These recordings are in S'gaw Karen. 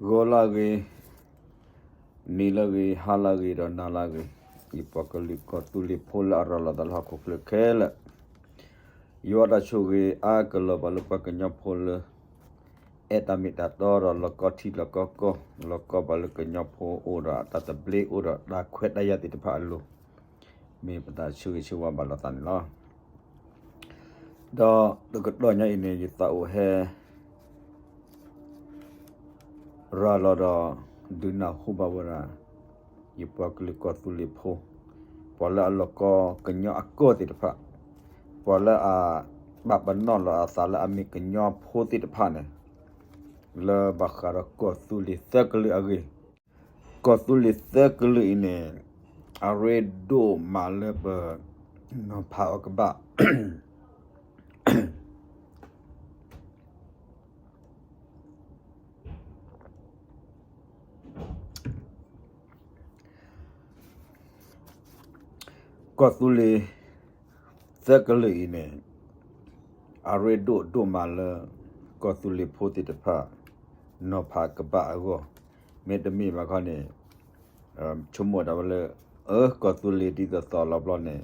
ဂီၤလၢအဂ့ၤ, နံၤလၢအဂ့ၤ, ဟါလၢအဂ့ၤ ဒီးနၤလၢအဂ့ၤ, ယပှၤကလုာ်ကီၢ်သူလ့ၤဖိလၢအရၤလီၤသးလၢဟီၣ်ခိၣ်ချၢခဲလၢာ်, ယွၤတၢ်ဆိၣ်ဂ့ၤအါကလီၤဘၣ်လၢပှၤကညီဖိလၢ အဲၣ်တၢ်မ့ၢ်တၢ်တီဒီးလီၢ်ကီထံလီၢ်ကီကီ, လီၢ်ကီဘၣ်လၢကညီဖိအိၣ်ဒီးတၢ်သဘျ့ အိၣ်ဒီးတၢ်ခွဲးတၢ်ယာ်သ့ၣ်တဖၣ်အလိၤ, မ့ၢ်ပတၢ်ဆၢဂ့ၤဆၢဝါဘၣ်လိာ်သးန့ၣ်လီၤ. ဒီးတကတီၢ်ညါအံၤန့ၣ် ယသးအိၣ်ဟဲ ရၤလီၤဒီး ဒုးနၢ်ဟူဘၣ်ဝဲဒၣ် ယပှၤကလုာ်ကီၢ်သူလ့ၤဖိ, ပှၤလၢအလီၢ်ကီကညီအကီၢ်သ့ၣ်တဖၣ်, ပှၤလၢအပာ်ပနီၣ်လီၤအသးလၢအမ့ၢ်ကညီဖိသ့ၣ်တဖၣ်န့ၣ်, လၢဘၣ်ဃးဒီးကီၢ်သူလ့ၤသၢကလုာ်အဂ့ၢ်, ကီၢ်သူလ့ၤသၢကလုာ်အံၤန့ၣ် အရ့ဒိၣ်မးလၢပနီၤဖးအီၤကဘၣ် ကီၢ်သူလ့ၤသၢကလုာ်အံၤန့ၣ် အရ့ဒိၣ်ဒိၣ်မးလၢ ကီၢ်သူလ့ၤဖိသ့ၣ်တဖၣ် နီၤဖးကဘၣ်အဂီၢ်, မ့တမ့ၢ်ဘၣ်ခီန့ၣ် ဆိကမိၣ်ဒၣ်ဝဲလၢ အၢ ကီၢ်သူလ့ၤဒ်သိးသိးလီၤဘျီန့ၣ်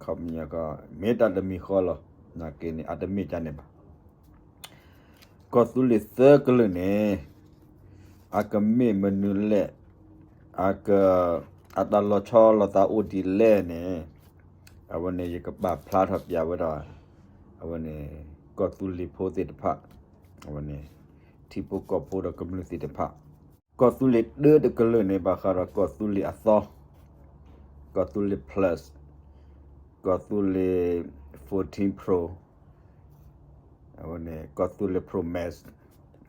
ခီပညီကီ မ့ၢ်တၢ်တမံၤဃီလီၤ, နာ်က့န့ၣ် အတမ့ၢ်ဒ်န့ၣ်ဘၣ်. ကီၢ်သူလ့ၤသၢကလုာ်န့ၣ် အကမ့ၢ်မနုၤလဲၣ်, အက အတၢ်လီၤဆီလိာ်သးအိၣ်ဒ်လဲၣ်န့ၣ်, အဝဲန့ၣ် ယကပာ်ဖျါထီၣ်ပျးဝဲဒၣ် အဝဲန့ၣ် ကီၢ်သူလ့ၤဖိသ့ၣ်တဖၣ်, အဝဲန့ၣ် ထံဖိကီၢ်ဖိဒီးကမျၢၢ်သ့ၣ်တဖၣ်, ကီၢ်သူလ့ၤတၢတကလုာ်န့ၣ် ဘၣ်ဃးဒီးကီၢ်သူလ့ၤအသီ, ကီၢ်သူလ့ၤ Plus, ကီၢ်သူလ့ၤ fourteen Pro, အဝဲန့ၣ် ကီၢ်သူလ့ၤ Pro Max,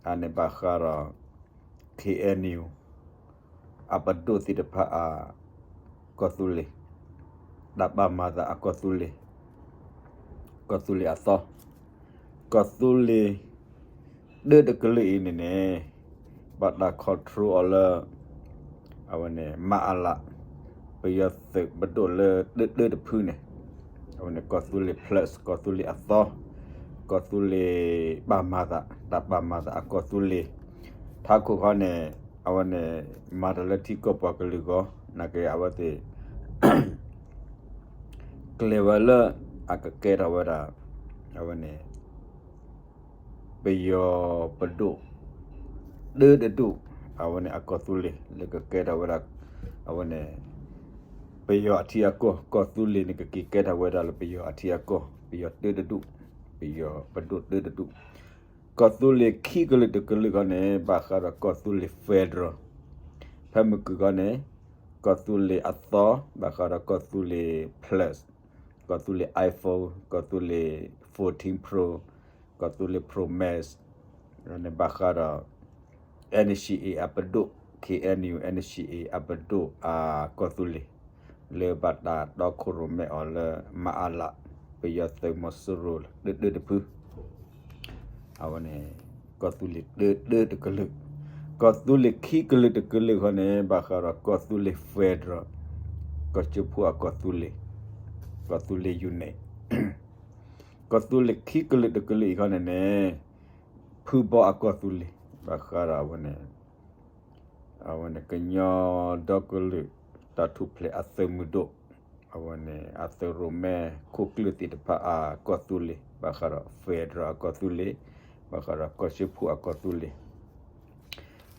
အန့ၣ်ဘၣ်ဃးဒီး KNU အပဒိၣ်သ့ၣ်တဖၣ်အ ကီၢ်သူလ့ၤ, တၢ်ပာ်မၤသးအကီၢ်သူလ့ၤ, ကီၢ်သူလ့ၤအသီ, ကီၢ်သူလ့ၤ တၢတကလုာ်အံၤန့ၣ်န့ၣ် ဘၣ်တၢ် control အီၤလၢ အဝဲန့ၣ် မအလ, ပယီၤသုးပဒိၣ်လၢတၢတၢတဖုန့ၣ်, အဝဲန့ၣ် ကီၢ်သူလ့ၤ Plus, ကီၢ်သူလ့ၤအသီ, ကီၢ်သူလ့ၤပာ်မၤသး, တၢ်ပာ်မၤသးအကီၢ်သူလ့ၤ, ထးခိၣ်ခီန့ၣ် အဝဲန့ၣ် မၤတၢ်လၢထံကီၢ်ပှၤကလုာ်အဂီၢ်, နာ်က့အဝဲသ့ၣ် ကျဲၤဝဲလၢ အကကဲထီၣ်ဝဲဒၣ် အဝဲန့ၣ် ပယီၤပဒိၣ် တၢတဒူၣ်, အဝဲန့ၣ်အကီၢ်သူလ့ၤ လၢကကဲထီၣ်ဝဲဒၣ် အဝဲန့ၣ် ပယီၤအထံအကီၢ်, ကီၢ်သူလ့ၤန့ၣ် ကက့ၤကဲထီၣ်ဝဲဒၣ်လၢပယီၤအထံအကီၢ်, ပယီၤတၢတဒူၣ်, ပယီၤပဒိၣ်တၢတဒူၣ်. ကီၢ်သူလ့ၤခံကလုာ်တကလုာ်ခီန့ၣ် ဘၣ်ဃးဒီးကီၢ်သူလ့ၤ federal, ဖဲမုၢ်ကုၢ်ခီန့ၣ် ကီၢ်သူလ့ၤအသီ, ဘၣ်ဃးဒီးကီၢ်သူလ့ၤ Plus, ကီၢ်သူလ့ၤ iPhone, ကီၢ်သူလ့ၤ fourteen Pro, ကီၢ်သူလ့ၤ Pro Max, န့ၣ်ဘၣ်ဃးဒီး NCA အပဒိၣ်, KNU NCA အပဒိၣ်အကီၢ်သူလ့ၤ လၢဘၣ်တၢ်တီခိၣ်ရိၣ်မဲအီၤလၢ မအလ, ပယီၤသုးမီၤစိရိၤတၢတၢတဖု အဝဲန့ၣ် ကီၢ်သူလ့ၤတၢတၢတကလုာ်, ကီၢ်သူလ့ၤခံကလုာ်တကလုာ်ခီန့ၣ် ဘၣ်ဃးဒီးကီၢ်သူလ့ၤ federal, ကီၢ်ကၠိဖိအကီၢ်သူလ့ၤ, ကီၢ်သူလ့ၤ unit, ကီၢ်သူလ့ၤခံကလုာ်တကလုာ်အံၤခီန့ၣ်န့ၣ် ဖုဘီအကီၢ်သူလ့ၤ ဘၣ်ဃးဒီးအဝဲန့ၣ် အဝဲန့ၣ် ကညီဒီကလုာ် တၢ်ထူၣ်ဖျဲးအသုးမုၢ်ဒိၣ်, အဝဲန့ၣ် အသုးရိၣ်မဲခိၣ်ကျၢၢ်သ့ၣ်တဖၣ်အကီၢ်သူလ့ၤ, ဘၣ်ဃးဒီး federal အကီၢ်သူလ့ၤ, ဘၣ်ဃးဒီးကီၢ်စၢဖှိၣ်အကီၢ်သူလ့ၤ,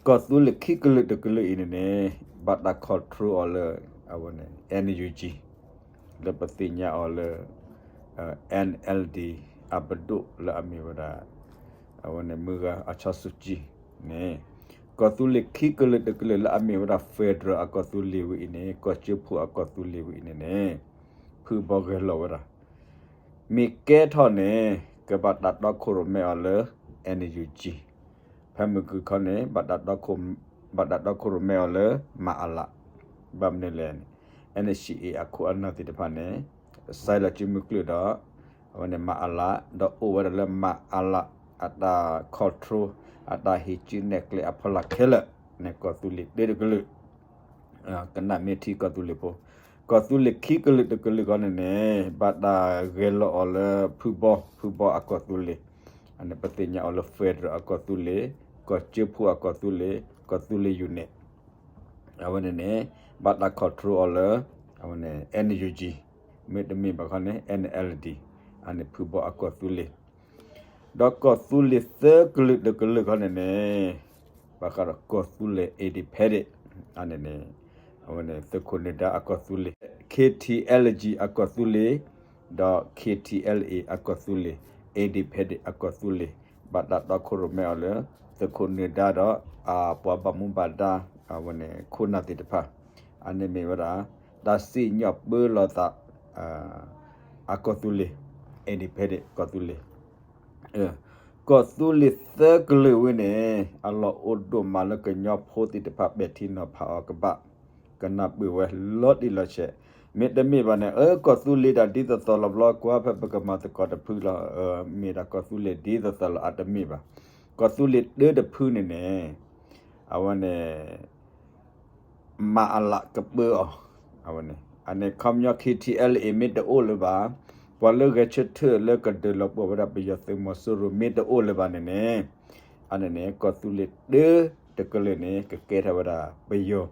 ကီၢ်သူလ့ၤခံကလုာ်တကလုာ်အံၤန့ၣ်န့ၣ် ဘၣ်တၢ် control အီၤလၢ အဝဲန့ၣ် NUG လၢပသ့ၣ်ညါအီၤလၢ NLD အပဒိၣ်လၢအမ့ၢ်ဝဲဒၣ် အဝဲန့ၣ် မုၢ်ဂၤ အောင်ဆန်းစုကြည် န့ၣ်, ကီၢ်သူလ့ၤခံကလုာ်တကလုာ်လၢအမ့ၢ်ဝဲဒၣ် federal အကီၢ်သူလ့ၤဝဲအံၤန့ၣ်, ကီၢ်စၢဖှိၣ်အကီၢ်သူလ့ၤဝဲအံၤန့ၣ်န့ၣ်, ဖုဘီဂဲၤလိာ်ဝဲဒၣ်, မ့ၢ်ကဲထီၣ်န့ၣ် ကဘၣ်တၢ်တီခိၣ်ရိၣ်မဲအီၤလၢ NUG, ဖဲမုၢ်ကုၢ်ခီန့ၣ် ဘၣ်တၢ်တီခိၣ်ရိၣ်မဲအီၤလၢ မအလ, ဘၣ်မနုၤလဲၣ်န့ၣ် NCA အခိၣ်အနၢ်သ့ၣ်တဖၣ်န့ၣ် စဲးလီၤစုမုၢ်ကျၢၢ်ဒီး အဝဲန့ၣ် မအလ, ဒီးအိၣ်ဝဲဒၣ်လၢ မအလ အတၢ် control အတၢ်ဟ့ၣ်ကူၣ်နဲၣ်ကျဲအဖီလာ်ခဲလၢာ်န့ၣ် ကီၢ်သူလ့ၤတၢတကလုာ် ကနၣ်မ့ၢ်ထံကီၢ်သူလ့ၤဖိ, ကီၢ်သူလ့ၤခံကလုာ်တကလုာ်ခီန့ၣ်န့ၣ် ဘၣ်တၢ်ဂဲၤလိာ်အီၤလၢဖုဘီ, ဖုဘီအကီၢ်သူလ့ၤ, အန့ၣ်ပသ့ၣ်ညါအီၤလၢ federal အကီၢ်သူလ့ၤ, ကီၢ်ကၠၢဖှိၣ်အကီၢ်သူလ့ၤ ကီၢ်သူလ့ၤ unit အဝဲန့ၣ်န့ၣ် ဘၣ်တၢ် control အီၤလၢ အဝဲန့ၣ် NUG မ့တမ့ၢ်ဘၣ်ခီန့ၣ် NLD အန့ၣ်ဖုဘီအကီၢ်သူလ့ၤ ဒီးကီၢ်သူလ့ၤသၢကလုာ်တကလုာ်ခီန့ၣ်န့ၣ် ဘၣ်ဃးဒီးကီၢ်သူလ့ၤ independent အန့ၣ်န့ၣ် အဝဲန့ၣ်သုးခိၣ်နၢၤဒါအကီၢ်သူလ့ၤ KTLG အကီၢ်သူလ့ၤ ဒီး KTLA အကီၢ်သူလ့ၤ independent အကီၢ်သူလ့ၤ ဘၣ်တၢ်တီခိၣ်ရိၣ်မဲအီၤလၢ သုးခိၣ်နၢၤဒါဒီး အပှၤဘၣ်မူဘၣ်ဒါ အဝဲန့ၣ်ခိၣ်နၢ်သ့ၣ်တဖၣ် အန့ၣ်မ့ၢ်ဝဲဒၣ် တၢ်စံၣ်ညီၣ်ပၢလီၤသး အကီၢ်သူလ့ၤ independent ကီၢ်သူလ့ၤ ကီၢ်သူလ့ၤသၢကလုာ်ဝဲန့ၣ် အလီၢ်အိၣ်ဒိၣ်မးလၢကညီဖိသ့ၣ်တဖၣ်ပဲာ်ထံနီၤဖးအီၤကဘၣ် ကနၢ်ပၢၢ်ဝဲလီၤတံၢ်လီၤဆဲး မ့တမ့ၢ်ဘၣ်န့ၣ် အၢ ကီၢ်သူလ့ၤဒၣ်ဒ်သိးသိးလီၤဘျီ ကွၢ်ဖဲပကမၤသကိးတဖုလီၤ မ့ၢ်ဒၣ်ကီၢ်သူလ့ၤဒ်သိးသိးလီၤ အတမ့ၢ်ဘၣ် ကီၢ်သူလ့ၤတၢတဖုန့ၣ်န့ၣ် အဝဲန့ၣ် မၤအလးကပၢအီၤ အဝဲန့ၣ် အန့ၣ်ခီပညီ KTLA မ့ၢ်တအိၣ်လၢၤဘၣ် ပှၤလၢဂဲၤဆၢထၢၣ်လၢကဒုးလီၤပှီၢ်ဝဲဒၣ်ပယီၤသုးမီၤစိရိၤမ့ၢ်တအိၣ်လၢၤဘၣ်န့ၣ်န့ၣ် အန့ၣ်န့ၣ် ကီၢ်သူလ့ၤတၢတကလုာ်န့ၣ် ကကဲထီၣ်ဝဲဒၣ်ပယီၤ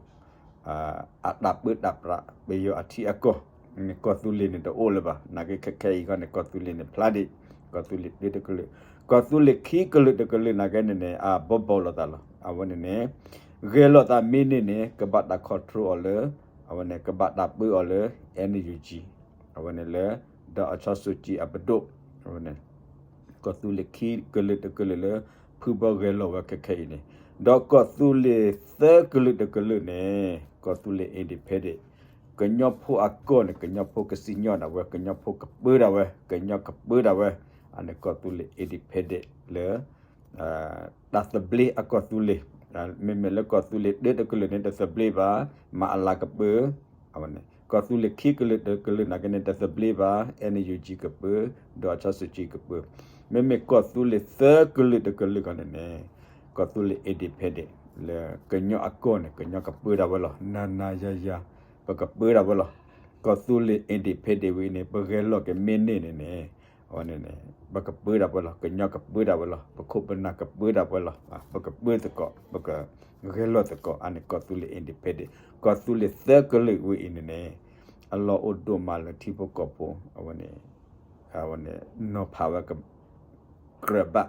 အတၢ်ပၢတၢ်ပြး ပယီၤအထံအကီၢ် ကီၢ်သူလ့ၤန့ၣ်တအိၣ်လၢၤဘၣ် နာ်က့ခဲခဲအံၤခီန့ၣ် ကီၢ်သူလ့ၤန့ၣ်ဖျါဒံး ကီၢ်သူလ့ၤတၢတကလုာ် ကီၢ်သူလ့ၤခံကလုာ်တကလုာ်နာ်က့န့ၣ်န့ၣ် အဘီဘီလိာ်သးလီၤ အဝဲန့ၣ်န့ၣ် ဂဲၤလိာ်သးမ့ၢ်န့ၢ်န့ၣ် ကဘၣ်တၢ် control အီၤလၢ အဝဲန့ၣ် ကဘၣ်တၢ်ပၢအီၤလၢ NUG အဝဲန့ၣ်လၢ ဒီးအချီစူၤကံအပဒိၣ် အဝဲန့ၣ် ကီၢ်သူလ့ၤခံကလုာ်တကလုာ်လၢ ဖုဘီဂဲၤလိာ်ဝဲခဲခဲအံၤန့ၣ် ဒီးကီၢ်သူလ့ၤသၢကလုာ်တကလုာ်န့ၣ် ကီၢ်သူလ့ၤ independent ကညီဖိအကီၢ်န့ၣ် ကညီဖိကစံၣ်ညီၣ်ဒၣ်ဝဲ ကညီဖိကပၢဒၣ်ဝဲ ကညီကပၢဒၣ်ဝဲ အန့ၣ်ကီၢ်သူလ့ၤ independent လၢ တၢ်သဘျ့အကီၢ်သူလ့ၤ မ့မ့ၢ်လၢကီၢ်သူလ့ၤတၢတကလုာ်န့ၣ် တသဘျ့ဘၣ် မၤအလးကပၢ အဝဲန့ၣ် ကီၢ်သူလ့ၤခံကလုာ်တကလုာ်နာ်က့န့ၣ် တသဘျ့ဘၣ် NUG ကပၢ ဒီးအချီစူၤကံကပၢ မ့မ့ၢ်ကီၢ်သူလ့ၤသၢကလုာ်တကလုာ်ခီန့ၣ်န့ၣ် ကီၢ်သူလ့ၤ independent လၢကညီအကီၢ်န့ၣ် ကညီကပၢဒၣ်ဝဲလီၤ နၤနၤယၤယၤ ပကပၢဒၣ်ဝဲလီၤ ကီၢ်သူလ့ၤ independent ဝဲအံၤန့ၣ် ပဂဲၤလိာ်က့ၤမ့ၢ်န့ၢ်န့ၣ်န့ၣ် အဝဲန့ၣ်န့ၣ် ပကပၢဒၣ်ဝဲလီၤ ကညီကပၢဒၣ်ဝဲလီၤ ပခိၣ်ပနၢ်ကပၢဒၣ်ဝဲလီၤ ပကပၢသကိး ပကဂဲၤလိာ်သကိး အန့ၣ်ကီၢ်သူလ့ၤ independent ကီၢ်သူလ့ၤသၢကလုာ်ဝဲအံၤန့ၣ်န့ၣ် အလီၢ်အိၣ်ဒိၣ်မးလၢထံဖိကီၢ်ဖိ အဝဲန့ၣ် အဝဲန့ၣ် နီၤဖးဝဲ ကြၢးဘၣ်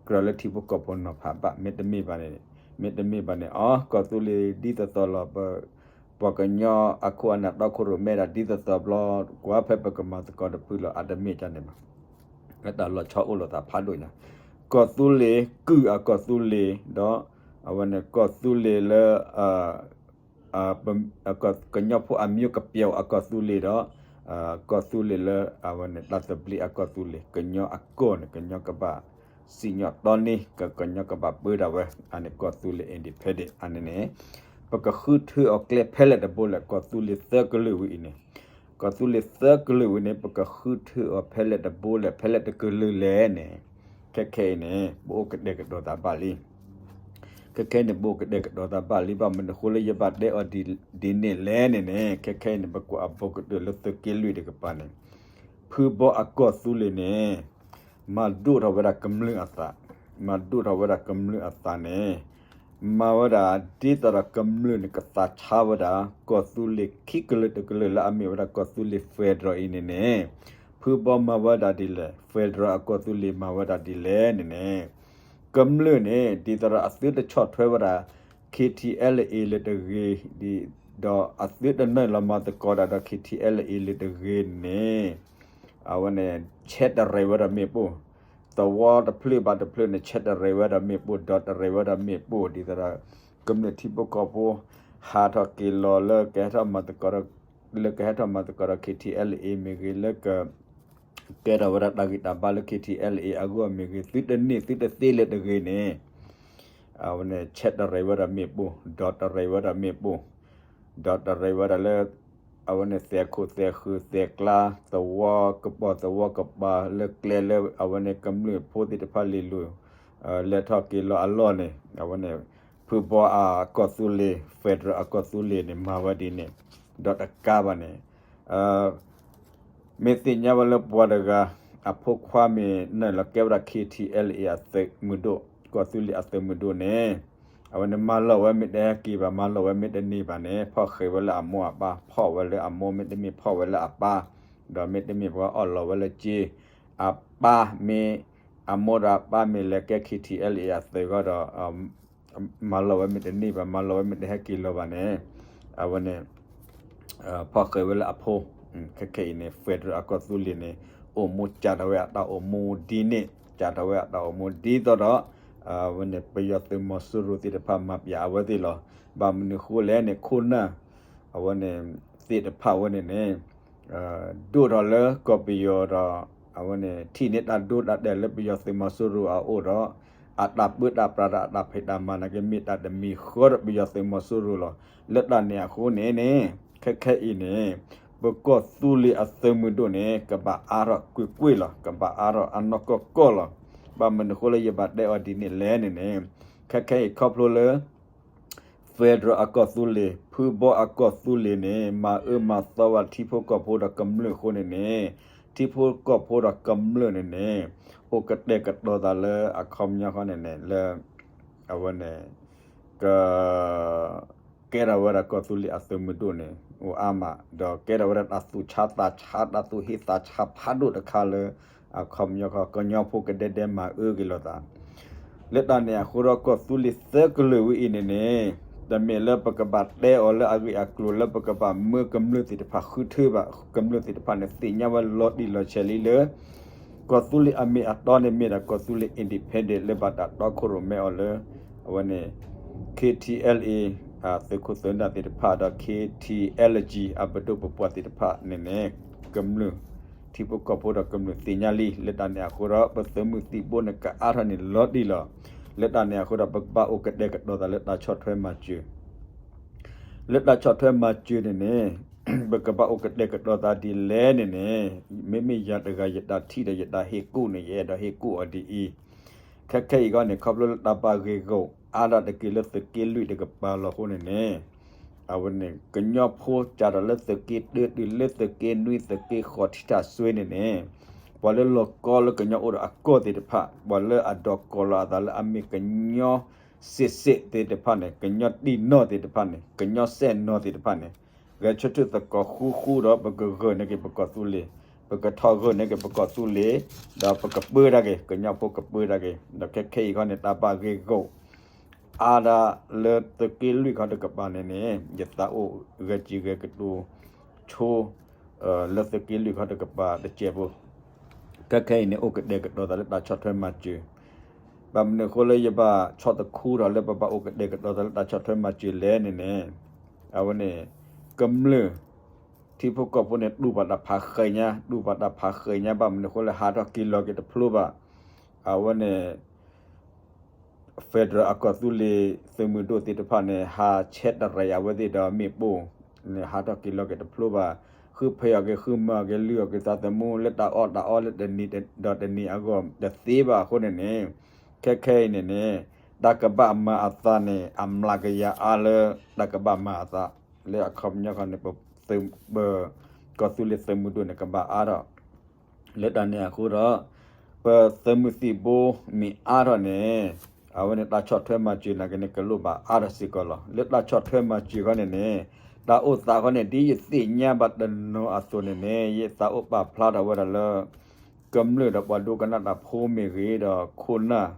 ကြၢးလၢထံဖိကီၢ်ဖိနီၤဖးဘၣ် မ့တမ့ၢ်ဘၣ်န့ၣ် မ့တမ့ၢ်ဘၣ်န့ၣ် အီ ကီၢ်သူလ့ၤဒ်သိးသိးလီၤ ပှၤကညီအခိၣ်အနၢ်တီခိၣ်ရိၣ်မဲဒၣ်ဒ်သိးသိးဘျီ ကွၢ်ဖဲပကမၤသကိးတဖုလီၤ အတမ့ၢ်ဒ်န့ၣ်ဘၣ် အတၢ်လီၤဆီအိၣ်လိာ်သးဖးဒိၣ်ညါ ကီၢ်သူလ့ၤကုၢ်အကီၢ်သူလ့ၤ ဒီး အဝဲန့ၣ် ကီၢ်သူလ့ၤလၢ ကညီဖိအမျိုးကပျိအကီၢ်သူလ့ၤဒီး ကီၢ်သူလ့ၤလၢ အဝဲန့ၣ် တၢ်သဘျ့အကီၢ်သူလ့ၤ ကညီအကီၢ်န့ၣ် ကညီကဘၣ် စံၣ်ညီၣ်တီန့ၢ် က ကညီကဘၣ်ပၢဒၣ်ဝဲ အန့ၣ်ကီၢ်သူလ့ၤ independent အန့ၣ်န့ၣ် ပကဃုထၢအီၤကျဲဖဲလဲၣ်တဘိလဲၣ် ကီၢ်သူလ့ၤသၢကလုာ်ဝဲအံၤန့ၣ် ကီၢ်သူလ့ၤသၢကလုာ်ဝဲန့ၣ် ပကဃုထၢအီၤဖဲလဲၣ်တဘိလဲၣ် ဖဲလဲၣ်တကလုာ်လဲၣ်န့ၣ် ခဲခဲအံၤန့ၣ် ပအိၣ်ကတဲာ်ကတီၤသးဘၣ်လံ ခဲခဲအံၤန့ၣ် ပအိၣ်ကတဲာ်ကတီၤသးဘၣ်လံ ဘၣ်မနုၤအဃိလၢယဘၣ်တဲအီၤဒ်န့ၣ်လဲၣ်န့ၣ်န့ၣ် ခဲခဲအံၤန့ၣ် ပကွၢ်အဘီကတၢၢ်လၢသုးက့လွံၢ်တကပၤန့ၣ် ဖုဘီအကီၢ်သူလ့ၤန့ၣ် မၤဒိၣ်ထီၣ်ဝဲဒၣ်ကမျၢၢ်အသး မၤဒိၣ်ထီၣ်ဝဲဒၣ်ကမျၢၢ်အသးန့ၣ် မၤဝဲဒၣ်ဒ်သိးဒီးကမျၢၢ်န့ၣ် ကသးဆါဝဲဒၣ် ကီၢ်သူလ့ၤခံကလုာ်တကလုာ်လၢအမ့ၢ်ဝဲဒၣ်ကီၢ်သူလ့ၤ federal အံၤန့ၣ်န့ၣ် ဖုဘီမၤဝဲဒၣ်ဒ်လဲၣ် federal အကီၢ်သူလ့ၤမၤဝဲဒၣ်ဒ်လဲၣ်န့ၣ်န့ၣ် ကမျၢၢ်န့ၣ် ဒ်သိးဒီးအသုတဆီၣ်ထွဲဝဲဒၣ် KTLA လၢတဂ့ၤ ဒီးအသုတနုာ်လီၤမၤသကိးဒၣ်ဒီး KTLA လၢတဂ့ၤန့ၣ် အဝဲန့ၣ် ဆဲးတရံးဝဲဒၣ်မ့ၣ်ပိၢ် သဝီတဖျၢၣ်ဘၣ်တဖျၢၣ်န့ၣ် ဆဲးတရံးဝဲဒၣ်မ့ၣ်ပိၢ် ဒီးတရံးဝဲဒၣ်မ့ၣ်ပိၢ် ဒ်သိးဒီး ကမျၢၢ်ထံဖိကီၢ်ဖိ ဟးထီၣ်က့ၤလီၤလၢကဟဲထီၣ်မၤသကိးဒီး လၢကဟဲထီၣ်မၤသကိးဒီး KTLA မ့ၢ်ဂ့ၤ လၢက ကဲထီၣ်ဝဲဒၣ်တၢ်ဂံၢ်တၢ်ဘါလၢ KTLA အဂီၢ်မ့ၢ်ဂ့ၤ သုတန့ၢ်သုတသ့လၢတဂ့ၤန့ၣ် အဝဲန့ၣ် ဆဲးတရံးဝဲဒၣ်မ့ၣ်ပိၢ် ဒီးတရံးဝဲဒၣ်မ့ၣ်ပိၢ် ဒီးတရံးဝဲဒၣ်လၢ အဝဲန့ၣ် သဲးခိၣ်သဲးဃု သဲးကျါ သဝီကပိာ်သဝီကပၤ လၢကျဲလၢအဝဲန့ၣ် ကမျၢၢ်ဖိသ့ၣ်တဖၣ်လဲၤလိၤ လဲၤထီၣ်က့ၤလီၤအလီၢ်န့ၣ် အဝဲန့ၣ် ဖုဘီအကီၢ်သူလ့ၤ federal အကီၢ်သူလ့ၤန့ၣ် မၤဝဲဒ်န့ၣ် ဒီးတကးဘၣ်န့ၣ် မ့ၢ်သ့ၣ်ညါဝဲလၢပှၤတဂၤ အဖိခွါမ့ၢ်နုာ်လီၤကဲဝဲဒၣ် KTLA အသုးမုၢ်ဒိၣ် ကီၢ်သူလ့ၤအသုးမုၢ်ဒိၣ်န့ၣ် အဝဲန့ၣ်မၤလီၤဝဲမ့ၢ်တဟဲက့ၤဘၣ် မၤလီၤဝဲမ့ၢ်တန့ၢ်ဘၣ်န့ၣ် ဖီၣ်ဃဲးဝဲလၢအမိၢ်အပၢ် ဖီၣ်ဝဲလၢအမိၢ် မ့တမ့ၢ်ဖီၣ်ဝဲလၢအပၢ် ဒီးမ့တမ့ၢ်ပှၤအီၣ်လီၤဝဲလၢက့ အပၢ်မ့ၢ် အမိၢ်ဒီးအပၢ်မ့ၢ်လဲၤကဲ ခ့ထံၣ်အဲလ်အ့ၣ် အသုးဃီဒီး မၤလီၤဝဲမ့ၢ်တန့ၢ်ဘၣ် မၤလီၤဝဲမ့ၢ်တဟဲက့ၤလီၤဘၣ်န့ၣ် အဝဲန့ၣ် ဖီၣ်ဃဲးဝဲလၢအဖိ ခဲခဲအံၤန့ၣ် federal အကီၢ်သူလ့ၤန့ၣ် အိၣ်မူကးထီၣ်ဝဲအတၢ်အိၣ်မူဒ်န့ၣ် ကးထီၣ်ဝဲအတၢ်အိၣ်မူဒ်သိးဒီး အဝဲန့ၣ် ပယီၤသုးမီၤစိရိၤသ့ၣ်တဖၣ်မၤပျးအဝဲသ့ၣ်လီၤ. ဘၣ်မနုၤဃိလဲၣ်န့ၣ် ခိၣ်နၢ် အဝဲန့ၣ် သ့ၣ်တဖၣ်ဝဲန့ၣ်န့ၣ် ဒိၣ်ထီၣ်လၢကီၢ်ပယီၤဒီး အဝဲန့ၣ် ထံၣ်န့ၢ်တၢ်ဒိတၢ်တဲာ်လၢပယီၤသုးမီၤစိရိၤအအိၣ်ဒီး အတၢ်ပၢတၢ်ပြးဒီးအတၢ်ဖံးတၢ်မၤနာ်က့ မ့ၢ်တၢ်တမံၤဃီဒီးပယီၤသုးမီၤစိရိၤလီၤ. လၢတၢ်န့ၣ်အဃိန့ၣ်န့ၣ် ခဲခဲအံၤန့ၣ် ပကီၢ်သူလ့ၤအသုးမုၢ်ဒိၣ်န့ၣ် ကဘၣ်အါထီၣ်ကွ့ၢ်ကွ့ၢ်လီၤ. ကဘၣ်အါထီၣ်အနီၢ်ကီၢ်ကီၢ်လီၤ. ဘၣ်မနုၤဃိလၢယဘၣ်တဲအီၤဒ်န့ၣ်လဲၣ်န့ၣ်န့ၣ် ခဲခဲအံၤခီဖျိလၢ federal အကီၢ်သူလ့ၤ ဖုဘီအကီၢ်သူလ့ၤန့ၣ် မၤအၢမၤသီဝဲထံဖိကီၢ်ဖိဒီးကမျၢၢ်အဃိန့ၣ်န့ၣ် ထံဖိကီၢ်ဖိဒီးကမျၢၢ်န့ၣ်န့ၣ် အိၣ်ကတဲာ်ကတီၤသးလၢအခီပညီဃီန့ၣ်န့ၣ် လၢ အဝဲန့ၣ် က ကဲထီၣ်ဝဲဒၣ်ကီၢ်သူလ့ၤအသုးမုၢ်ဒိၣ်န့ၣ် အိၣ်အါမး ဒီးကဲထီၣ်ဝဲဒၣ်တၢ်သူၣ်ဆါသးဆါ တၢ်သူၣ်ဟ့သးဆါဖးဒိၣ်တခါလၢ အခီပညီဃီ ကညီဖိကဒဲဒဲမၤအၢက့ၤလိာ်သး လၢတၢ်န့ၣ်အဃိဒီး ကီၢ်သူလ့ၤသၢကလုာ်ဝဲအံၤန့ၣ်န့ၣ် တမ့ၢ်လၢပကဘၣ်တဲအီၤလၢအဂ့ၢ်အကျိၤလၢပကဘၣ်မၢကမျၢၢ်သ့ၣ်တဖၣ်ဃုထၢဘၣ်. ကမျၢၢ်သ့ၣ်တဖၣ်န့ၣ် သ့ၣ်ညါဝဲလီၤတံၢ်လီၤဆဲးလံလၢ ကီၢ်သူလ့ၤအမ့ၢ်အတီန့ၣ်မ့ၢ်ဒၣ်ကီၢ်သူလ့ၤ independent လၢဘၣ်တၢ်တီခိၣ်ရိၣ်မဲအီၤလၢ အဝဲန့ၣ် ခ့ထံၣ်အဲလ်အ့ၣ် သုးခိၣ်သုးနၢ်သ့ၣ်တဖၣ်ဒီး ခ့ထံၣ်အဲလ်ကၠံ အပဒိၣ်ပပှၢ်သ့ၣ်တဖၣ်န့ၣ်န့ၣ် ကမျၢၢ် ထံဖိကီၢ်ဖိဒီးကမျၢၢ်သ့ၣ်ညါလံ. လၢတၢ်န့ၣ်အဃိဒီး ပသုးမုၢ်သံၣ်ဘိန့ၣ် ကအါထီၣ်န့ၣ်လီၤတံၢ်လီၤ. လၢတၢ်န့ၣ်အဃိဒီး ပကဘၣ်အိၣ်ကတဲာ်ကတီၤသးလၢတၢ်ဆီၣ်ထွဲမၤစၢၤ လၢတၢ်ဆီၣ်ထွဲမၤစၢၤန့ၣ်န့ၣ် ပကဘၣ်အိၣ်ကတဲာ်ကတီၤသးဒ်လဲၣ်န့ၣ်န့ၣ် မ့မ့ၢ်ယၤတဂၤယတၢ်ထံၣ်ဒီးယတၢ်ဟ့ၣ်ကူၣ်န့ၣ် ယအဲၣ်ဒိးဟ့ၣ်ကူၣ်အီၤဒ်အံၤ, ခဲခဲအံၤဂီၢ်န့ၣ် ခီဖျိလၢတၢ်ဘၣ်ဂ့ၢ်ဂီၢ်အါဒၣ်တက့ၢ်လၢသုးက့လွံၢ်တကပၤလီၤအဃိန့ၣ်န့ၣ် အဝဲန့ၣ် ကညီဖိစးထီၣ်လၢသုးက့တၢတုၤလၢသုးက့နွံ သုးက့ဃိး ထံထၣ်စွ့န့ၣ်န့ၣ် ပှၤလၢလီၤကီလၢကညီအိၣ်ဒီးအကီၢ်သ့ၣ်တဖၣ် ပှၤလၢအဒိးကိးလီၤအသးလၢအမ့ၢ်ကညီ စ့းစ့းသ့ၣ်တဖၣ်န့ၣ် ကညီတံၢ်နီၢ်သ့ၣ်တဖၣ်န့ၣ် ကညီစဲၣ်နီၤသ့ၣ်တဖၣ်န့ၣ် ဂဲၤဆၢထၢၣ်သကိးဃူဃူဒီး ပကဂၢၢ်န့ၢ်က့ၤပကီၢ်သူလ့ၤ, ပကထီၣ်ဂၢၢ်န့ၢ်က့ၤပကီၢ်သူလ့ၤ, ဒီးပကပၢတၢ်က့ၤ ကညီဖိကပၢတၢ်က့ၤ ဒီးခဲခဲအံၤခီန့ၣ် တၢ်ဘၣ်ဂ့ၢ်ဂီၢ် အါဒၣ်လၢသုးက့လွံၢ်ခီတကပၤန့ၣ်န့ၣ် ယသးအိၣ်ဂဲၤစံာ်ဂဲၤကတိၤဆိ လၢသုးက့လွံၢ်ခီတကပၤတစဲးဖိ ခဲခဲအံၤန့ၣ် အိၣ်ကတဲာ်ကတီၤသးလၢတၢ်ဆီၣ်ထွဲမၤစၢၤ, ဘၣ်မနုၤအဃိလၢယဘၣ်ဆီၣ်တခူထီၣ်လၢပဘၣ်အိၣ်ကတဲာ်ကတီၤသးလၢတၢ်ဆီၣ်ထွဲမၤစၢၤလဲၣ်န့ၣ်န့ၣ်, အဝဲန့ၣ် ကမျၢၢ် ထံဖိကီၢ်ဖိန့ၣ် တူၢ်ဘၣ်တၢ်ဖးဃဲးညါ တူၢ်ဘၣ်တၢ်ဖးဃဲးညါ ဘၣ်မနုၤအဃိလၢဟးထီၣ်က့ၤလီၤက့ၤတဖျိဘၣ်, အဝဲန့ၣ် federal အကီၢ်သူလ့ၤသုးမုၢ်ဒိၣ်သ့ၣ်တဖၣ်န့ၣ် ဟးဆဲးတရဲးအဝဲသ့ၣ်ဒီးမ့ၣ်ပိၢ်န့ၣ် ဟးထီၣ်က့ၤလီၤက့ၤတဖျိဘၣ်, ဃုဖံးအီၤက့ၤ ဃုမၤအီၤက့ၤ လုၢ်အီၤက့ၤသးသမူ လၢတၢ်အီၣ်တၢ်အီလၢတနံၤဒီးတနံၤအဂီၢ်တသ့ဘၣ်အဃိန့ၣ်န့ၣ်, ခဲခဲအံၤန့ၣ်န့ၣ် တၢ်ကဘၣ်မၤအသးန့ၣ် အမျးကယၤအါလၢ တၢ်ကဘၣ်မၤအသး လၢအခီပညီခီန့ၣ် ပသုး ပ ကီၢ်သူလ့ၤသုးမုၢ်ဒိၣ်န့ၣ် ကဘၣ်အါထီၣ် လၢတၢ်န့ၣ်အဃိဒီး ပသုးမုၢ်သံၣ်ဘိမ့ၢ်အါထီၣ်န့ၣ် အဝဲန့ၣ်တၢ်ဆီၣ်ထွဲမၤစၢၤနာ်က့န့ၣ် ကလိၣ်ဘၣ်အါထီၣ်စ့ၢ်ကီးလီၤ. လၢတၢ်ဆီၣ်ထွဲမၤစၢၤခီန့ၣ်န့ၣ် တၢ်အိၣ်သးခီန့ၣ် ဒ်ယသ့ၣ်ညါဘၣ်တနီၤအသိးန့ၣ်န့ၣ် ယသးအိၣ်ပာ်ဖျါထီၣ်ဝဲဒၣ်လၢ ကမျၢၢ်ဒီးပှၤဒိကနၣ်တၢ်ဖိမ့ၢ်ဂ့ၤဒီးခိၣ်နၢ်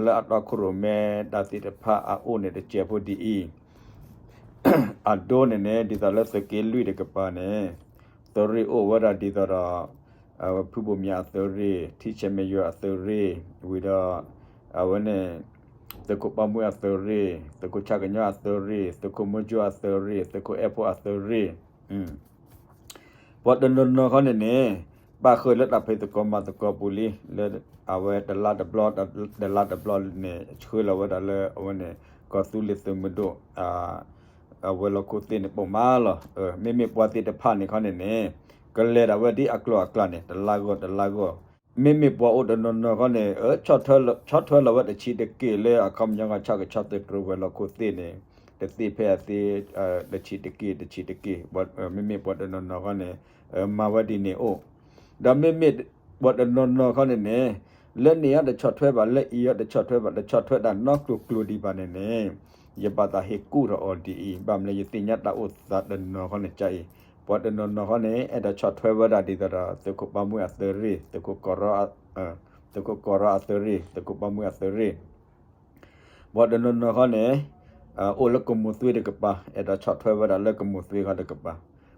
လၢအတီခိၣ်ရိၣ်မဲတၢ်သ့ၣ်တဖၣ်အအိၣ်န့ၣ်တစဲးဖိဒ်အံၤ အဒိန့ၣ်န့ၣ် ဒ်သိးလၢသုးက့လွံၢ်တကပၤန့ၣ် သုးရ့ၣ်အိၣ်ဝဲဒၣ်ဒ်သိးဒီး ဖုဘိၣ်မၠးအသုးရ့ၣ်, ထံဆဲးမဲးယွၤအသုးရ့ၣ်, ဝံၤဒီး အဝဲန့ၣ် သုးခိၣ်ပၢ်မူအသုးရ့ၣ်, သုးခိၣ်ဆၣ်ကညီအသုးရ့ၣ်, သုးခိၣ်မိၢ်ကၠိအသုးရ့ၣ်, သုးခိၣ်အဲၣ်ဖိအသုးရ့ၣ် ပှၤတနီၤနီၤခီန့ၣ်န့ၣ် ပာ်ဃုာ်လၢတၢ်ဖံးသကိးမၤသကိးပူၤလံ လၢအဝဲတလါတဘျီ တလါတဘျီန့ၣ် ဆှၢလီၤဝဲဒၣ်လၢအဝဲန့ၣ် ကီၢ်သူလ့ၤသုးမုၢ်ဒိၣ် အဝဲၤလီၢ်ခိၣ်သ့ၣ်န့ၣ် ပိာ်မးလီၤ. မ့မ့ၢ်ပှၤသ့ၣ်တဖၣ်န့ၣ်ခီန့ၣ်န့ၣ် ကလဲၤဒၣ်ဝဲဒ်အကျိၤအကျဲန့ၣ် တလါဂီၢ်တလါဂီၢ် မ့မ့ၢ်ပှၤအိၣ်တနီၤနီၤခီန့ၣ် ဆီၣ်ထွဲလီၤဝဲတဆံးတက့ၢ်လၢအခီပညီခီ ဆၣ်ကဆီသုးတြိၤဝဲၤလီၢ်ခိၣ်သ့ၣ်န့ၣ် တသ့ဖဲအသ့ တဆံးတက့ၢ် တဆံးတက့ၢ် မ့မ့ၢ်ပှၤတနီၤနီၤခီန့ၣ် မၤဝဲဒ်န့ၣ်အိၣ် ဒီးမ့မ့ၢ်ပှၤတနီၤနီၤခီန့ၣ်န့ၣ် လၢန့ၣ်အီၤတဆီၣ်ထွဲဘၣ်, လၢအံၤအီၤတဆီၣ်ထွဲဘၣ်, တဆီၣ်ထွဲတၢ်နီကျိၤကျိၤဒံးဘၣ်န့ၣ်န့ၣ်, ယဘၣ်သးဟ့ၣ်ကူၣ်ထီၣ်အီၤဒ်အံၤ, ဘၣ်မနုၤလဲၣ် ယသ့ၣ်ညါတၢ်အိၣ်သးတနီၤခီန့ၣ်ကအံၤ, ပှၤတနီၤနီၤခီန့ၣ် အဲၣ်ဒိးဆီၣ်ထွဲဝဲဒၣ်ဒ်သိးဒီး သုးခိၣ်ဘီမုၢ်အသုးရ့ၣ်, သုးခိၣ်ကီၢ်ရီအသုးရ့ၣ်, သုးခိၣ်ဘီမုၢ်အသုးရ့ၣ်, ပှၤတနီၤနီၤခီန့ၣ် အိၣ်လၢကမိၢ်သွ့တကပၤ, အဲၣ်ဒိးဆီၣ်ထွဲဝဲဒၣ်လၢကမိၢ်သွ့ခီတကပၤ,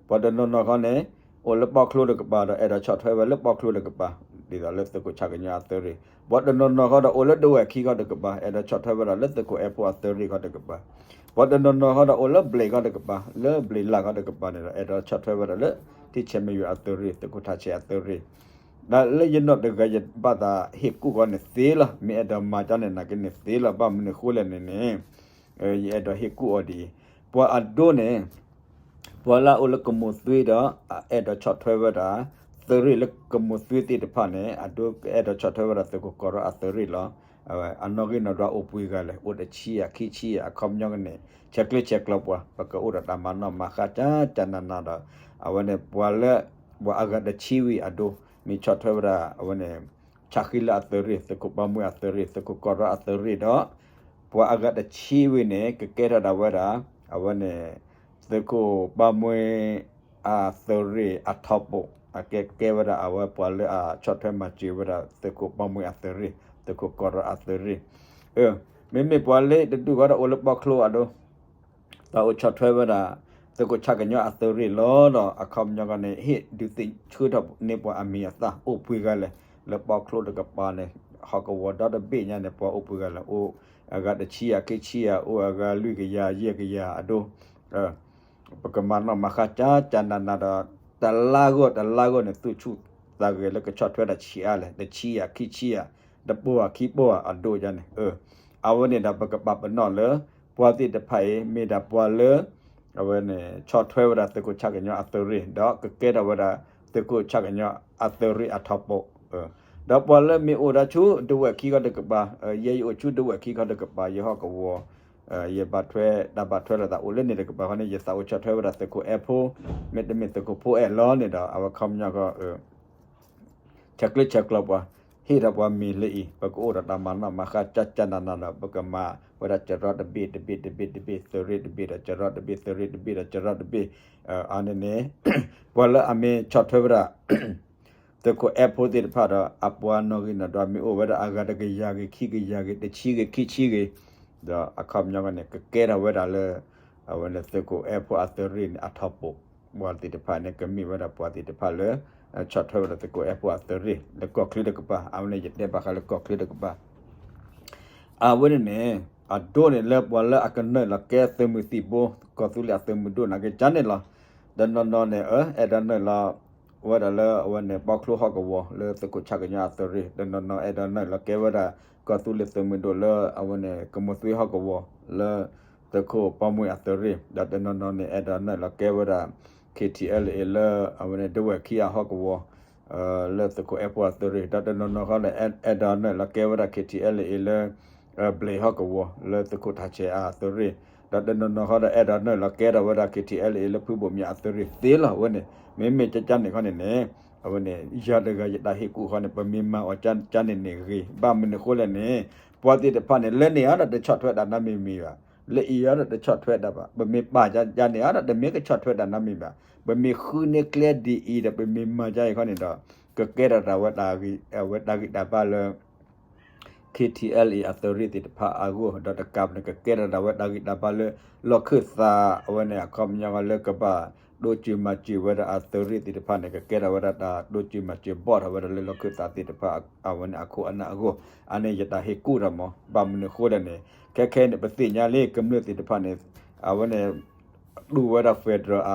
ပှၤတနီၤနီၤခီန့ၣ် အိၣ်လၢပီချိတကပၤဒီး အဲၣ်ဒိးဆီၣ်ထွဲဝဲလၢပီချိတကပၤ, ဒ်သိးလၢသုးခိၣ်ဆၣ်ကညီအသုးရ့ၣ်, ပှၤတနီၤနီၤခီဒီးအိၣ်လၢဒဝဲၢ်ခံခီတကပၤ, အဲၣ်ဒိးဆီၣ်ထွဲဝဲဒၣ်လၢသုးခိၣ်အဲၣ်ဖိအသုးရ့ၣ်ခီတကပၤ, ပှၤတနီၤနီၤခီဒီးအိၣ်လၢဘျ့းခီတကပၤ, လၢဘျ့းလၢ်ခီတကပၤန့ၣ်ဒီး အဲၣ်ဒိးဆီၣ်ထွဲဝဲဒၣ်လၢ ထံဆဲးမ့ၢ်ယွၤအသုးရ့ၣ်, သုးခိၣ်ထးဆဲးအသုးရ့ၣ် ဒီးလၢယနီၢ်တဂၤယဘၣ်သးဟ့ၣ်ကူၣ်ဃီန့ၣ်သ့လီၤ, မ့ၢ်အဲၣ်ဒိးမၤကန့ၣ်နာ်က့န့ၣ်သ့လီၤ, ဘၣ်မနုၤဃိလဲၣ်န့ၣ်န့ၣ်, ယအဲၣ်ဒိးဟ့ၣ်ကူၣ်အီၤဒ်အံၤ, ပှၤအဒိန့ၣ် ပှၤလၢအအိၣ်လၢကမိၢ်သွ့ဒီး အအဲၣ်ဒိးဆီၣ်ထွဲဝဲဒၣ် သုးရ့ၣ်လၢကမိၢ်သွ့သ့ၣ်တဖၣ်န့ၣ် အဒိအဲၣ်ဒိးဆီၣ်ထွဲဝဲဒၣ်သုးခိၣ်ကီၢ်ရီအသုးရ့ၣ်လီၤ. အနီၣ်ဂံၢ်နီၣ်ဒွးအိၣ်ပှဲၤဂၤလဲၣ်, အိၣ်တဆံယၤခံဆံယၤ, အခီပညီကန့ၣ် ဆဲးကျၢဆဲးကျိးပှၤ, ပကအိၣ်ဒီးတၢ်မၤနီၣ်မၤဃါကကနနဒီး အဝဲန့ၣ် ပှၤလၢ ပှၤအဂၤတဆံဝံၤအဒိ မ့ၢ်ဆီၣ်ထွဲဝဲဒၣ် အဝဲန့ၣ် ဆၣ်ဃံလၢအသုးရ့ၣ်, သုးခိၣ်ဘီမုၢ်အသုးရ့ၣ်, သုးခိၣ်ကီၢ်ရီအသုးရ့ၣ်ဒီး ပှၤအဂၤတဆံဝံၤန့ၣ် ကကဲထီၣ်ဒၣ်ဝဲဒၣ် အဝဲန့ၣ် သုးခိၣ်ဘီမုၢ်အသုးရ့ၣ်အထီၣ်ပိာ်, အကဲကဲဝဲဒၣ်အဝဲပှၤလၢအဆီၣ်ထွဲမၤစၢၤဝဲဒၣ် သုးခိၣ်ဘီမုၢ်အသုးရ့ၣ်, သုးခိၣ်ကီၢ်ရီအသုးရ့ၣ်, မ့မ့ၢ်ပှၤလၢတဒူၣ်ဃီဒီးအိၣ်လၢပီချိအဒိ တၢ်အိၣ်ဆီၣ်ထွဲဝဲဒၣ် သုးခိၣ်ဆၣ်ကညီအသုးရ့ၣ်လီၤဒီး အခီပညီကန့ၣ် ဟ့ၣ်ဒုးသ့ၣ်ဆၢထီၣ်န့ၢ်ပှၤအမံၤအသၣ် အိၣ်ပှဲၤဂၤလဲၣ်, လၢပီချိတကပၤန့ၣ် ဟီၣ်ကဝီၤဒီတဘ့ၣ်ညါန့ၣ် ပှၤအိၣ်ပှဲၤဂၤလဲၣ်, အိၣ်အဂၤတဆံယၤခံဆံယၤ, အိၣ်အဂၤလွံၢ်ကယၤယဲၢ်ကယၤအဒိ ပကမၤနီၣ်မၤဃါကကနနဒီး တလါဂီၢ်တလါဂီၢ်န့ၣ် သူၣ်ဆူၣ်သးဂဲၤလၢကဆီၣ်ထွဲဒၣ်ဆံးအါလဲၣ်, တဆံယၤခံဆံယၤ, တပိၢ်ယၤခံပိၢ်ယၤအဒိယါန့ၣ်, အဝဲန့ၣ်ဒီးပကပာ်ပနီၣ်လၢ ပှၤသ့ၣ်တဖၣ်အံၤ မ့ၢ်ဒၣ်ပှၤလၢ အဝဲန့ၣ် ဆီၣ်ထွဲဝဲဒၣ်သုးခိၣ်ဆၣ်ကညီအသုးရ့ၣ် ဒီးကကဲထီၣ်ဝဲဒၣ် သုးခိၣ်ဆၣ်ကညီအသုးရ့ၣ်အထီၣ်ပိာ်, ဒီးပှၤလၢမ့ၢ်အိၣ်ဒၣ်ဆူဒဝဲၢ်ခံခီတကပၤ, ယဲယအိၣ်ဆူဒဝဲၢ်ခံခီတကပၤ ယဟီၣ်ကဝီၤ ယဘၣ်ထွဲ တၢ်ဘၣ်ထွဲလိာ်သးအိၣ်လၢန့ၣ်တကပၤဃီန့ၣ် ယသးအိၣ်ဆီၣ်ထွဲဝဲဒၣ်သုးခိၣ်အဲၣ်ဖိ, မ့တမ့ၢ်သုးခိၣ်ဖိအဲၣ်လီၤန့ၣ်ဒီး အဝဲခီပညီဃီ ဆဲးကျၢဆဲးကျိးပှၤ, ဟ့ၣ်ဒီးပှၤမံၤလၢအံၤ ပကအိၣ်ဒီးတၢ်မၤနီၣ်မၤဃါကကနနဒီး ပကမၤဝဲဒၣ်စရီတဘ့ၣ်တဘ့ၣ်တဘ့ၣ်တဘ့ၣ် သုးရ့ၣ်တဘ့ၣ်ဒီးစရီတဘ့ၣ် သုးရ့ၣ်တဘ့ၣ်ဒီးစရီတဘ့ၣ်, အန့ၣ်န့ၣ် ပှၤလၢအမ့ၢ်ဆီၣ်ထွဲဝဲဒၣ် သုးခိၣ်အဲၣ်ဖိသ့ၣ်တဖၣ်ဒီး အပှၤနီၣ်ဂံၢ်နီၣ်ဒွးမ့ၢ်အိၣ်ဝဲဒၣ်အဂၤတကယၤဂ့ၤ ခံကယၤဂ့ၤ တဆံဂ့ၤ ခံဆံဂ့ၤ, ဒီးအခီပညီန့ၣ် ကကဲထီၣ်ဝဲဒၣ်လၢ အဝဲန့ၣ်သုးခိၣ်အဲၣ်ဖိအသုးရ့ၣ်န့ၣ် အထီၣ်ပိာ်, ပှၤသ့ၣ်တဖၣ်န့ၣ် ကမ့ၢ်ဝဲဒၣ်ပှၤသ့ၣ်တဖၣ်လၢ ဆီၣ်ထွဲဝဲဒၣ်သုးခိၣ်အဲၣ်ဖိအသုးရ့ၣ် လၢကီၢ်ချၢတကပၤ, အဝဲန့ၣ်ယတဲဘၣ်ဃးလၢကီၢ်ချၢတကပၤ အဝဲန့ၣ်န့ၣ် အဒိန့ၣ်လၢပှၤလၢအကနုာ်လီၤကဲသုးမုၢ်သံၣ်ဘိ ကီၢ်သူလ့ၤအသုးမုၢ်ဒိၣ်နာ်က့ၤကန့ၣ်လီၤ. တနီၤနီၤန့ၣ် အဲၣ်ဒိးနုာ်လီၤ ဝဲဒၣ်လၢအဝဲန့ၣ် ပီချိဟီၣ်ကဝီၤ လၢသုးခိၣ်ဆၣ်ကညီအသုးရ့ၣ်, တနီၤနီၤအဲၣ်ဒိးနုာ်လီၤကဲဝဲဒၣ် ကီၢ်သူလ့ၤသုးမုၢ်ဒိၣ်လၢအဝဲန့ၣ် ကမိၢ်သွ့ဟီၣ်ကဝီၤ လၢသုးခိၣ်ဘီမုၢ်အသုးရ့ၣ်, ဒီးတနီၤနီၤန့ၣ် အဲၣ်ဒိးနုာ်လီၤကဲဝဲဒၣ် ခ့ထံအဲလ်အ့ လၢအဝဲန့ၣ် ဒဝဲၢ်ခံအဟီၣ်ကဝီၤ လၢသုးခိၣ်အဲၣ်ဖိအသုးရ့ၣ်, ဒီးတနီၤနီၤဃီဒီး အဲၣ်ဒိးနုာ်လီၤကဲဝဲဒၣ် ခ့ထံအဲလ်အ့ လၢ ဘျဲၣ်ဟီၣ်ကဝီၤ လၢသုးခိၣ်ထးဆဲးအသုးရ့ၣ်, ဒီးတနီၤနီၤဃီဒီး အဲၣ်ဒိးနုာ်လီၤကဲထီၣ်ဝဲဒၣ် ခ့ထံအဲလ်အ့ လၢဖုဘိၣ်မၠးအသုးရ့ၣ်သ့လီၤ. အဝဲန့ၣ် မ့မ့ၢ်ကကန့ၣ်ခီန့ၣ်န့ၣ် အဝဲန့ၣ် ယၤတဂၤယတၢ်ဟ့ၣ်ကူၣ်ဃီန့ၣ် ပမ့ၢ်မၤအီၤကန့ၣ်န့ၣ်ဂ့ၤ, ဘၣ်မနုၤဃိလဲၣ်န့ၣ် ပှၤသ့ၣ်တဖၣ်န့ၣ် လၢန့ၣ်အီၤဒီးတဆီၣ်ထွဲဒၣ်နီတမံၤမံၤဘၣ်, လၢအံၤအီၤဒီးတဆီၣ်ထွဲဒၣ်ဘၣ်, ပမ့ၢ်ပာ်ကန့ၣ်အီၤဒီး တမ့ၢ်ကဆီၣ်ထွဲဒၣ်နီတမံၤဘၣ်, ပမ့ၢ်ဃုန့ၢ်ကျဲဒ်အံၤဒီး ပမ့ၢ်မၤကအံၤခီန့ၣ်ဒီး ကကဲထီၣ်တၢ်ဝဲ ဝဲတၢ်ဂ့ၢ်တၢ်ဘါလၢ ခ့ထံအဲလ်အ့ အသုးရ့ၣ်သ့ၣ်တဖၣ်အဂီၢ်, ဒီးတကးန့ၣ် ကကဲထီၣ်ဒၣ်ဝဲတၢ်ဂံၢ်တၢ်ဘါလၢ လီၢ်ခၢၣ်သးအဝဲန့ၣ် အခီပညီလၢကဘၣ် ဒိးစၢၤမၤစၢၤဝဲဒၣ်အသုးရ့ၣ်သ့ၣ်တဖၣ်န့ၣ် ကကဲထီၣ်ဝဲဒၣ်တၢ်ဒိးစၢၤမၤစၢၤဘီၣ်ထီၣ်ဝဲဒၣ်လၢလီၢ်ခၢၣ်သးသ့ၣ်တဖၣ်အဝဲန့ၣ်အခိၣ်အနၢ်အဂီၢ်, အန့ၣ်ယတၢ်ဟ့ၣ်ကူၣ်ထီၣ်မး, ဘၣ်မနုၤဃိလဲၣ်န့ၣ် ခဲခဲန့ၣ် ပသ့ၣ်ညါလံ ကမျၢၢ်သ့ၣ်တဖၣ်န့ၣ် အဝဲန့ၣ် ဒူဝဲဒၣ် federal အ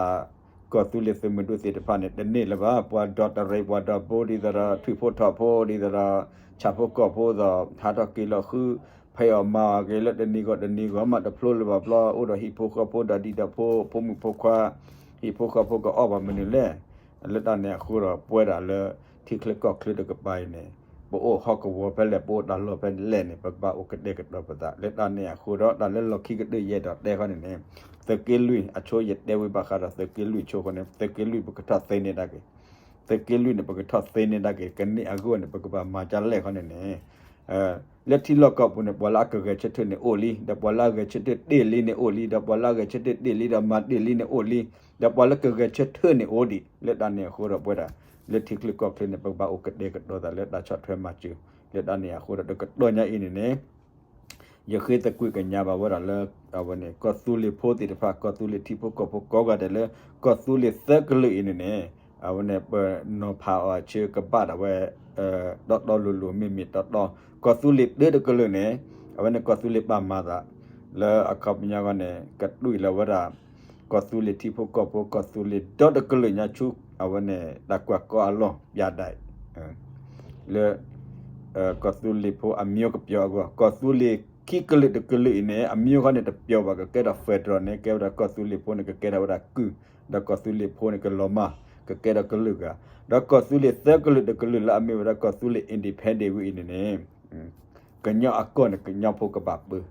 ကီၢ်သူလ့ၤသုးမုၢ်ဒိၣ်သ့ၣ်တဖၣ်န့ၣ် တန့ၢ်လၢၤဘၣ်, ပှၤဒီးတရံး ပှၤဒီးဘိ ဒ်သိးဒီး ထွံၣ်ဖိထီၣ်ဖိ ဒ်သိးဒီး ဆၣ်ဖိကီၢ်ဖိဒီး ဟးထီၣ်က့ၤလီၤဃု ဖဲအီၣ်မၤအီၣ်က့ၤလၢတနံၤဂီၢ်တနံၤဂီၢ်မး တဖျိလၢၤဘၣ်ဘျီ အိၣ်ဒီးဟံၣ်ဖိဃီဖိဒီးဒံးဒီးဖိ ဖိမုၣ်ဖိခွါ ဟံၣ်ဖိဃီဖိကအီၣ်ဘၣ်မနုၤလဲၣ်. လၢတၢ်န့ၣ်အဃိဒီး ပဝဲဒၣ်လၢ ထံချၢကီၢ်ချၢတကပၤအံၤန့ၣ် ပအိၣ်ဟီၣ်ကဝီၤဖဲလဲၣ် ပအိၣ်တၢ်လီၢ်ဖဲလဲၣ်န့ၣ် ပကဘၣ်အိၣ်ကတဲာ်ကတီၤပသး လၢတၢ်န့ၣ်အဃိဒီး တၢ်လၢလီၢ်ခံကတၢၢ်ယအဲၣ်ဒိးတဲဃီန့ၣ်န့ၣ် သုးက့လွံၢ်အဆိ ယတဲဝံၤဘၣ်ဃးဒီးသုးက့လွံၢ်အဆိဃီန့ၣ် သုးက့လွံၢ်ပကထီၣ်သ့န့ၢ်ဒၣ်က့ၤ သုးက့လွံၢ်န့ၣ် ပကထီၣ်သ့န့ၢ်ဒၣ်က့ၤကန့ၢ်အဂီၢ်န့ၣ် ပကဘၣ်မၤဒ်လဲၣ်ခီန့ၣ်န့ၣ် လၢထံလီၢ်ကီၢ်ပူၤန့ၣ် ပှၤလၢအကဂဲၤဆၢထၢၣ်န့ၣ်အိၣ်လံ, ဒီးပှၤလၢအဂဲၤဆၢထၢၣ်တ့ၢ်လံန့ၣ်အိၣ်လံ, ဒီးပှၤလၢအဂဲၤဆၢထၢၣ်တ့ၢ်လံဒီးမၤတ့ၢ်လံန့ၣ်အိၣ်လံ, ဒီးပှၤလၢကဂဲၤဆၢထၢၣ်န့ၣ်အိၣ်ဒံး. လၢတၢ်န့ၣ်အဃိဒီးပဝဲဒၣ် လၢထံချၢကီၢ်ချၢန့ၣ် ပကဘၣ်အိၣ်ကတဲာ်ကတီၤသးလၢတၢ်ဆီၣ်ထွဲမၤစၢၤ, လၢတၢ်န့ၣ်အဃိဒီးတကတီၢ်ညါအံၤန့ၣ်န့ၣ် ယဃ့သကွံာ်ကညးဘၣ်ဝဲဒၣ်လၢ အဝဲန့ၣ် ကီၢ်သူလ့ၤဖိသ့ၣ်တဖၣ် ကီၢ်သူလ့ၤထံဖိကီၢ်ဖိကိးဂၤဒဲးလၢ ကီၢ်သူလ့ၤသၢကလုာ်အံၤန့ၣ်န့ၣ် အဝဲန့ၣ် ပနီၤဖးအီၤအဆၢကဘၣ်ဒၣ်ဝဲ တီတီလိၤလိၤမ့မ့ၢ်တီတီ, ကီၢ်သူလ့ၤတၢတကလုာ်န့ၣ် အဝဲန့ၣ်ကီၢ်သူလ့ၤပာ်မၤသး လၢအခီပညီဂီၢ်န့ၣ် ကတွံၢ်လၢဝဲဒၣ် ကီၢ်သူလ့ၤထံဖိကီၢ်ဖိ ကီၢ်သူလ့ၤဒီတကလုာ်ညါဆူ အဝဲန့ၣ် တၢ်ကွၢ်ကီအလီၢ် ပၠးဒၣ် လၢ ကီၢ်သူလ့ၤဖိအမံၤကပျီၤအဂီၢ်, ကီၢ်သူလ့ၤခံကလုာ်တကလုာ်အံၤန့ၣ် အမံၤခီန့ၣ်တပျီၤဘၣ် ကကဲထီၣ် federal န့ၣ် ကဲဝဲဒၣ်ကီၢ်သူလ့ၤဖိန့ၣ် ကကဲထီၣ်ဝဲဒၣ်ကုၢ်, ဒီးကီၢ်သူလ့ၤဖိန့ၣ် ကလီၤမၢ် ကကဲထီၣ်ကလုာ်ဂၤ, ဒီးကီၢ်သူလ့ၤသၢကလုာ်တကလုာ်လၢအမ့ၢ်ဝဲဒၣ်ကီၢ်သူလ့ၤ independent ဝဲအံၤန့ၣ်န့ၣ် ကညီအကီၢ်န့ၣ် ကညီဖိကဘၣ်ပၢ,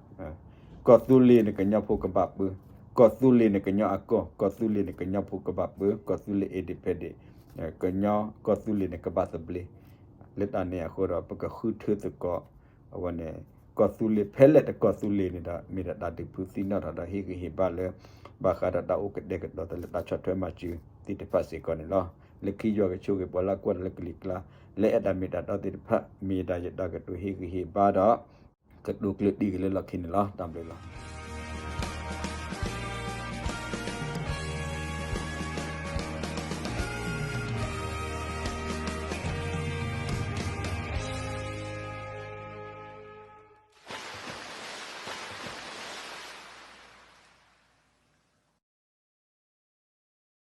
ကီၢ်သူလ့ၤန့ၣ် ကညီဖိကဘၣ်ပၢ, ကီၢ်သူလ့ၤန့ၣ် ကညီအကီၢ်, ကီၢ်သူလ့ၤန့ၣ် ကညီဖိကဘၣ်ပၢ, ကီၢ်သူလ့ၤ independent, ကညီကီၢ်သူလ့ၤန့ၣ် ကဘၣ်သဘျ့. လၢတၢ်န့ၣ်အဃိဒီး ပကဃုထၢသကိး အဝဲန့ၣ် ကီၢ်သူလ့ၤဖဲလဲၣ်တကီၢ်သူလ့ၤန့ၣ်ဒီး မ့ၢ်ဒၣ်တၢ်ဒုးဖုးသ့ၣ်နီၣ်ထီၣ်ဒီးဟ့ၣ်ဂံၢ်ဟ့ၣ်ဘါလၢ ဘၣ်ဃးဒီးတၢ်အိၣ်ကတဲာ်ကတီၤသးလၢတၢ်ဆီၣ်ထွဲမၤစၢၤသ့ၣ်တဖၣ်စ့ၢ်ကီးန့ၣ်လီၤ. လၢခံယွၤကဆိၣ်ဂ့ၤပှၤလၢကွၢ်တၢ်လၢကလံၤကျါ လၢအဲၣ်တၢ်မ့ၢ်တၢ်တီသ့ၣ်တဖၣ် မ့ၢ်ဒၣ်ယတၢ်ကတိၤဟ့ၣ်ဂံၢ်ဟ့ၣ်ဘါဒီး ကတိၤကျၢၢ်တံၢ်က့ၤလၢလီၢ်ခံန့ၣ်လီၤ. တၢ်ဘျုးလီၤ.